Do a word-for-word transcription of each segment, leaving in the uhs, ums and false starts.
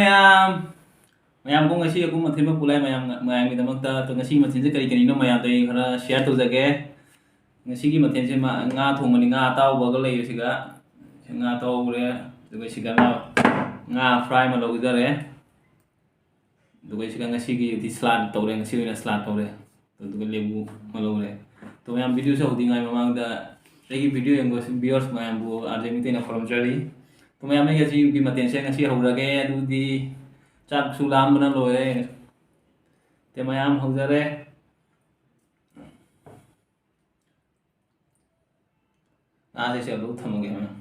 ꯃꯌꯥꯝ, ꯃꯌꯥꯝ ꯀꯣ, ꯉꯁꯤ ꯑꯩꯈꯣꯏ ꯃꯊꯦꯜ ꯑꯃ ꯄꯨꯂꯥꯏ ꯃꯌꯥꯝ, ꯃꯌꯥꯝꯒꯤꯗꯃꯛꯇ꯫ ꯑꯗꯣ ꯉꯁꯤꯒꯤ ꯃꯊꯦꯜꯁꯦ ꯀꯔꯤ ꯀꯔꯤꯅꯣ ꯃꯌꯥꯝꯗ ꯑꯩ ꯈꯔ share ꯇꯧꯖꯒꯦ꯫ ꯉꯁꯤꯒꯤ ꯃꯊꯦꯜꯁꯦ ꯃ-, ꯉꯥ ꯊꯣꯡꯕꯅꯤ, ꯉꯥ ꯑꯇꯥꯎꯕꯒ ꯂꯩꯔꯦ ꯁꯤꯒ꯫ ꯉꯥ ꯑꯇꯥꯎꯕ ꯂꯩꯔꯦ, ꯑꯗꯨꯒ ꯁꯤꯒ ꯉꯥ, ꯉꯥ fry ꯑꯃ ꯂꯧꯖꯔꯦ꯫ ꯑꯗꯨꯒ ꯁꯤꯒ ꯉꯁꯤꯒꯤꯗꯤ salad ꯇꯧꯔꯦ, ꯉꯁꯤ ꯑꯣꯏꯅ salad ꯇꯧꯔꯦ꯫ ꯑꯗꯨꯒ ꯂꯦꯕꯨ ꯑꯃ ꯂꯧꯔꯦ꯫ ꯑꯗꯣ ꯃꯌꯥꯝ, videoꯁꯦ ꯍꯧꯗ꯭ꯔꯤꯉꯩ ꯃꯃꯥꯡꯗ ꯑꯩꯒꯤ video ꯌꯦꯡꯕ viewers ꯃꯌꯥꯝꯕꯨ ꯑꯥꯔꯖꯦ ꯃꯤꯇꯩꯅ ꯈꯨꯔꯨꯝꯖꯔꯤ꯫ ꯑꯗꯣ ꯃꯌꯥꯝ, ꯑꯩ ꯉꯁꯤꯒꯤ ꯃꯊꯦꯜꯁꯦ ꯉꯁꯤ ꯍꯧꯔꯒꯦ꯫ ꯑꯗꯨꯗꯤ ꯆꯥꯛꯁꯨ ꯂꯥꯝꯕꯅ ꯂꯣꯏꯔꯦ꯫ ꯑꯗꯣ ꯃꯌꯥꯝ ꯍꯧꯖꯔꯦ꯫ ꯉꯥꯁꯦ ꯁꯤ ꯑꯗꯨꯝ ꯊꯝꯃꯒꯦ ꯃꯌꯥꯝ꯫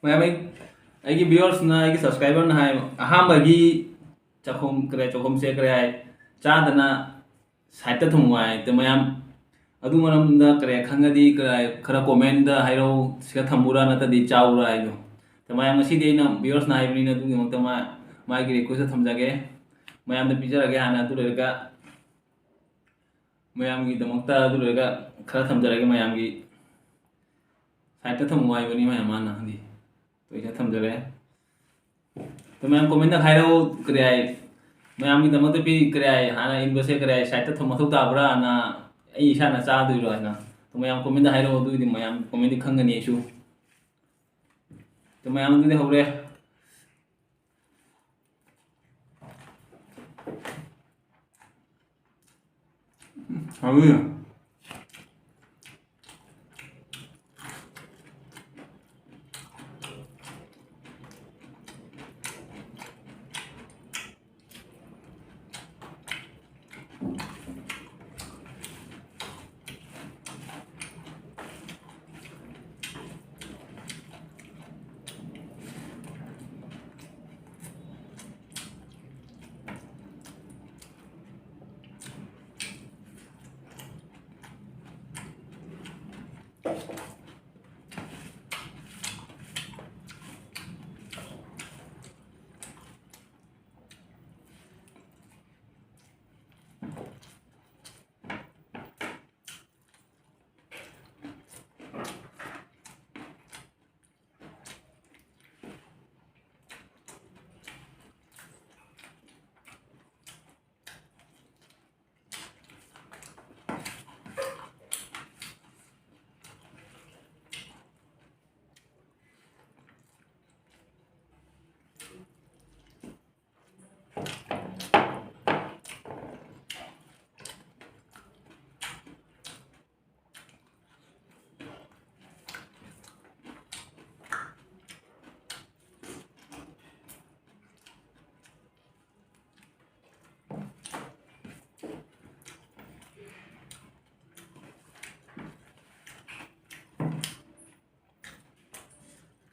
ꯃꯌꯥꯝ, ꯑꯩ, ꯑꯩꯒꯤ viewersꯅ, ꯑꯩꯒꯤ subscriberꯅ ꯍꯥꯏ, ꯑꯍꯥꯟꯕꯒꯤ ꯆꯥꯛꯈꯨꯝ ꯀꯔꯤ, ꯆꯥꯛꯈꯨꯝꯁꯦ ꯀꯔꯤ ꯍꯥꯏ, ꯆꯥꯗꯅ sideꯇ ꯊꯝꯃꯨ ꯍꯥꯏ꯫ ꯑꯗꯣ ꯃꯌꯥꯝ, ꯑꯗꯨ ꯃꯔꯝꯗ ꯀꯔꯤ ꯈꯪꯉꯗꯤ ꯀꯔꯤ ꯈꯔ commentꯇ ꯍꯥꯏꯔꯛꯎ, ꯁꯤꯗ ꯊꯝꯃꯨꯔꯥ ꯅꯠꯇ꯭ꯔꯗꯤ ꯆꯥꯎꯔꯥ ꯍꯥꯏꯗꯣ꯫ ꯑꯗꯣ ꯃꯌꯥꯝ, ꯉꯁꯤꯗꯤ ꯑꯩꯅ viewersꯅ ꯍꯥꯏꯕꯅꯤꯅ ꯑꯗꯨꯒꯤꯗꯃꯛꯇ ꯃꯥ-, ꯃꯥꯒꯤ requestꯇ ꯊꯝꯖꯒꯦ꯫ ꯃꯌꯥꯝꯗ ꯄꯤꯖꯔꯒꯦ ꯍꯥꯟꯅ, ꯑꯗꯨ ꯂꯣꯏꯔꯒ ꯃꯌꯥꯝꯒꯤꯗꯃꯛꯇ, ꯑꯗꯨ ꯂꯣꯏꯔꯒ ꯈꯔ ꯊꯝꯖꯔꯒꯦ ꯃꯌꯥꯝꯒꯤ꯫ Sideꯇ ꯊꯝꯃꯨ ꯍꯥꯏꯕꯅꯤ ꯃꯌꯥꯝ ꯃꯥꯅ, ꯍꯥꯏꯗꯤ꯫ ꯑꯗꯨ ꯏꯁꯥ ꯊꯝꯖꯔꯦ꯫ ꯑꯗꯣ ꯃꯌꯥꯝ commentꯇ ꯍꯥꯏꯔꯛꯑꯣ, ꯀꯔꯤ ꯍꯥꯏ, ꯃꯌꯥꯝꯒꯤꯗꯃꯛꯇ ꯄꯤ-, ꯀꯔꯤ ꯍꯥꯏ, ꯍꯥꯟꯅ ꯏꯟꯕꯁꯦ ꯀꯔꯤ ꯍꯥꯏ, sideꯇ ꯊꯝ-, ꯃꯊꯧ ꯇꯥꯕ꯭ꯔꯥꯅ, ꯑꯩ ꯏꯁꯥꯅ ꯆꯥꯗꯣꯏꯔꯣ ꯍꯥꯏꯅ꯫ ꯑꯗꯣ ꯃꯌꯥꯝ commentꯇ ꯍꯥꯏꯔꯛꯑꯣ, ꯑꯗꯨꯒꯤꯗꯤ ꯃꯌꯥꯝ commentꯇꯤ ꯈꯪꯒꯅꯤ ꯑꯩꯁꯨ꯫ ꯑꯗꯣ ꯃꯌꯥꯝ ꯑꯗꯨꯗꯤ ꯍꯧꯔꯦ꯫ ꯍꯥꯎꯋꯤ꯫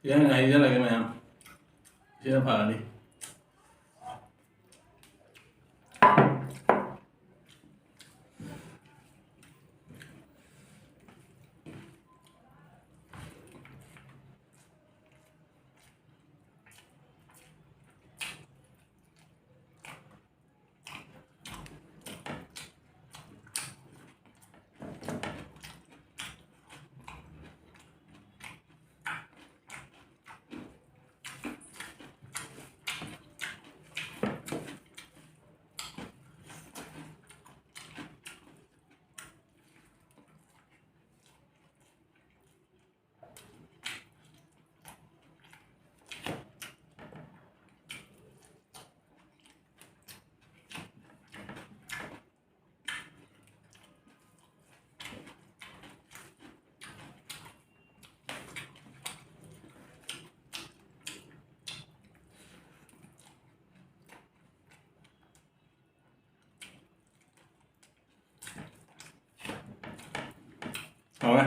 ꯁꯤꯗ ꯑꯩꯅ ꯍꯩꯖꯜꯂꯒꯦ ꯃꯌꯥꯝ꯫ ꯁꯤꯅ ꯐꯔꯅꯤ꯫ ꯍꯥꯎꯋꯦ꯫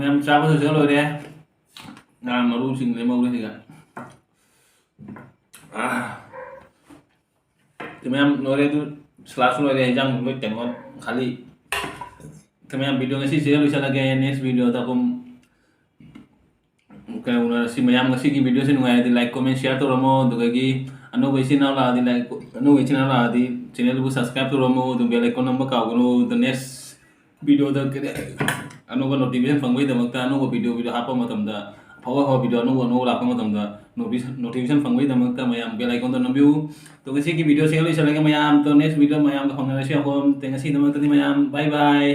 ꯃꯌꯥꯝ ꯆꯥꯕ ꯂꯣꯏꯁꯤꯜꯂ ꯂꯣꯏꯔꯦ꯫ ꯉꯥ ꯃꯔꯨꯁꯤꯡ ꯂꯦꯝꯍꯧꯔꯦ ꯁꯤꯒ꯫ ꯑꯥ꯫ ꯁꯤ ꯃꯌꯥꯝ ꯂꯣꯏꯔꯦ, ꯑꯗꯨ ꯁꯂꯥꯗꯁꯨ ꯂꯣꯏꯔꯦ, ꯍꯤꯟꯖꯥꯡ ꯂꯣꯏ ꯀꯩꯅꯣ ꯈꯜꯂꯤ꯫ ꯁꯤ ꯃꯌꯥꯝ video ꯉꯁꯤꯁꯦ ꯂꯣꯏꯁꯤꯜꯂꯒꯦ, next videoꯗ ꯑꯗꯨꯝ ꯀꯩꯅꯣ ꯎꯅꯔꯁꯤ꯫ ꯃꯌꯥꯝ ꯉꯁꯤꯒꯤ videoꯁꯦ ꯅꯨꯡꯉꯥꯏꯔꯗꯤ like, comment, share ꯇꯧꯔꯝꯃꯣ꯫ ꯑꯗꯨꯗꯒꯤ ꯑꯅꯧꯕ ꯏꯆꯤꯟ ꯏꯅꯥꯎ ꯂꯥꯛꯑꯗꯤ like, ꯑꯅꯧꯕ ꯏꯆꯤꯟ ꯏꯅꯥꯎ ꯂꯥꯛꯑꯗꯤ channelꯗꯨꯕꯨ subscribe ꯇꯧꯔꯝꯃꯣ꯫ ꯑꯗꯨꯝ bell icon ꯅꯝꯕ ꯀꯥꯎꯒꯅꯨ꯫ The next videoꯗ ꯑꯅꯧꯕ notification ꯐꯪꯕꯒꯤꯗꯃꯛꯇ, ꯑꯅꯧꯕ video, video ꯍꯥꯞꯄ ꯃꯇꯝꯗ, ꯑꯐꯕ ꯑꯐꯕ video ꯑꯅꯧꯕ ꯑꯅꯧꯕ ꯂꯥꯛꯄ ꯃꯇꯝꯗ notification, notification ꯐꯪꯕꯒꯤꯗꯃꯛꯇ ꯃꯌꯥꯝ bell iconꯗꯣ ꯅꯝꯕꯤꯌꯨ꯫ ꯑꯗꯣ ꯉꯁꯤꯒꯤ videoꯁꯦ ꯂꯣꯏꯁꯤꯜꯂꯒꯦ ꯃꯌꯥꯝ꯫ ꯑꯗꯣ next video ꯃꯌꯥꯝꯒ ꯐꯪꯅꯔꯁꯤ ꯑꯩꯈꯣꯏ꯫ ꯉꯁꯤꯒꯤꯗꯃꯛꯇꯗꯤ ꯃꯌꯥꯝ bye bye꯫